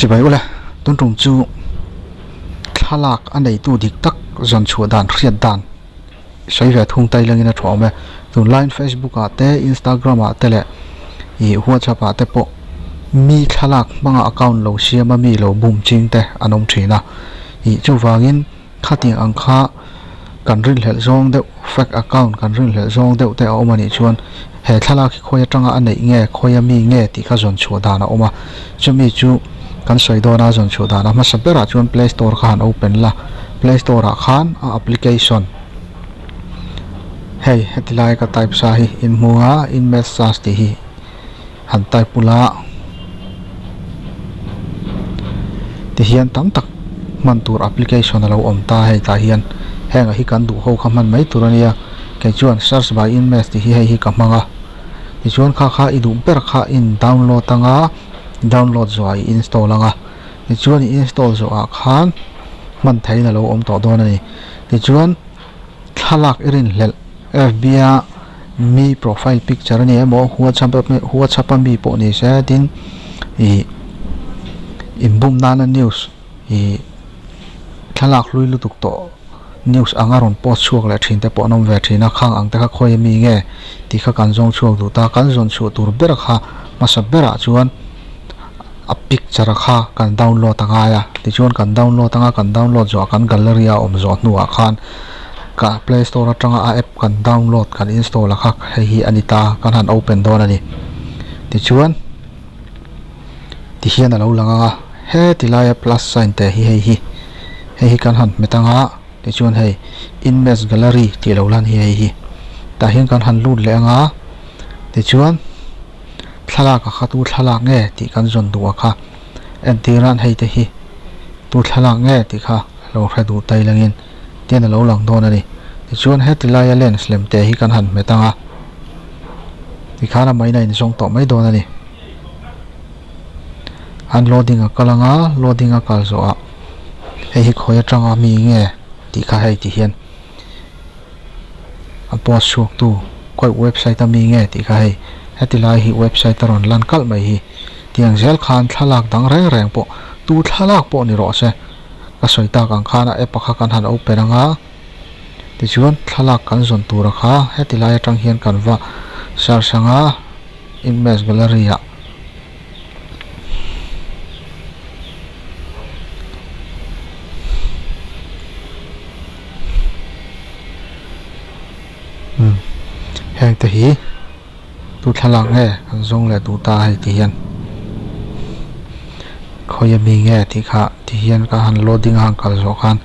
Chibai ule, tun tum chu thlalak a neitu dik tak zawn chhuah dan hriat dan sawi ve thung tai langin a thu awm e. Tunlaiin Facebook ah te, Instagram ah te leh ih WhatsApp ah te pawh mi thlalak hmanga account lo siam a mi lo bum ching te an awm thin a. Ih chuvangin khatiang ang kha kan rinhlelh zawng deuh fake account kan rinhlelh zawng deuh te a awm a nih chuan he thlalak hi khawi atanga a neih nge khawia mi nge tih kha zawn chhuah dan a awm a chumi chu kan sawi dawn a zawn chhuah dan a hmasa berah chuan play store kha han open la play store ah khan a application hei heti lai ka type sa hi in hmu a image search tih hi han type ula tihian tam tak hman tur application a lo awm ta hei tah hian heng ah hi kan duh ho kha hman mai tur a nia kei chuan search by image tih hi hei hi ka hmang a tichuan kha kha i duh ber kha in download anga download zawh ah i install anga tichuan i install zawh ah khan hman theihin a lo awm tawh dawn a ni tichuan thlalak i rinhlelh F_B a mi profile picture a ni emaw whatsapp whatsapp a mi pawh ni se tin ih inbum nana news ih thlalak hlui lutuk tawh news anga rawn post chhuak leh thin te pawh an awm ve thin a khang ang te kha khawi ami nge tih kha kan zawng chhuak duh ta kan zawn chhuah tur ber kha hmasa berah chuan a picture kha kan download a ngai a tichuan kan download anga kan download zawh ah kan gallery a awm zawh hnuah khan ka play store atanga a app kan download kan install a kha hei hi a ni ta kan han open dawn a ni tichuan tihian a lo lang ang a heti laia plus sign te hi hei hi hei hi kan han hmet ang a tichuan hei image gallery tih lo lan hi hei hi tah hian kan han lut leh ang a tichuan thlalak a kha tu thlalak nge tih kan zawn duh a kha entir nan hei te hi tu thlalak nge tih kha lo hre duh tai langin tian a lo lang dawn a ni. Tichuan heti laia lens lem te hi kan han hmet ang a, tikhan a main a inzawng tawh mai dawn a ni. An loading a kal ang a, loading a kal zawhah hei hi khawi atanga mi nge tih kha hei ti hian a post chhuak tu khawi website a mi nge tih kha hei heti lai hi website a rawn lan kalh mai hi tiang zel khan thlalak dang reng reng pawh tu thlalak pawh ni rawh se. Ka sawi tak ang khan a app a kha kan han open ang a, tichuan thlalak kan zawn tur a kha heti lai atang hian kan va search ang a image gallery ah. Umm heng te hi tu thlalak nge kan zawng leh duh ta hei ti hian khawi ami nge tih kha ti hian ka han loading a han kal zawh khan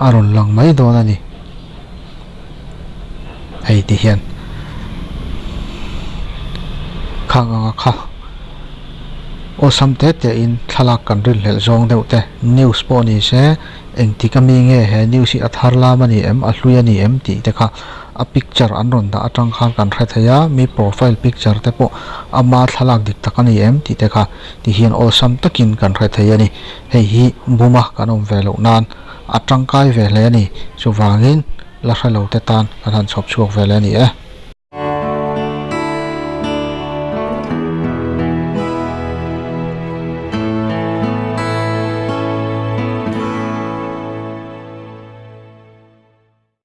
a rawn lang mai dawn a ni hei ti hian khang anga kha awlsam te te in thlalak kan rinhlelh zawng deuh te news pawh ni se engtik ami nge he news hi a thar lam a ni em a hlui a ni em tih te kha. A picture an rawn dah atang khan kan hre thei a, mi profile picture te pawh ama thlalak dik tak a ni em tih te kha ti hian awlsam takin kan hre thei a ni. Hei hi buma kan awm ve loh nan a tangkai ve hle a ni. Chuvangin la hre lo te tan kan han chhawp chhuak ve leh a ni e.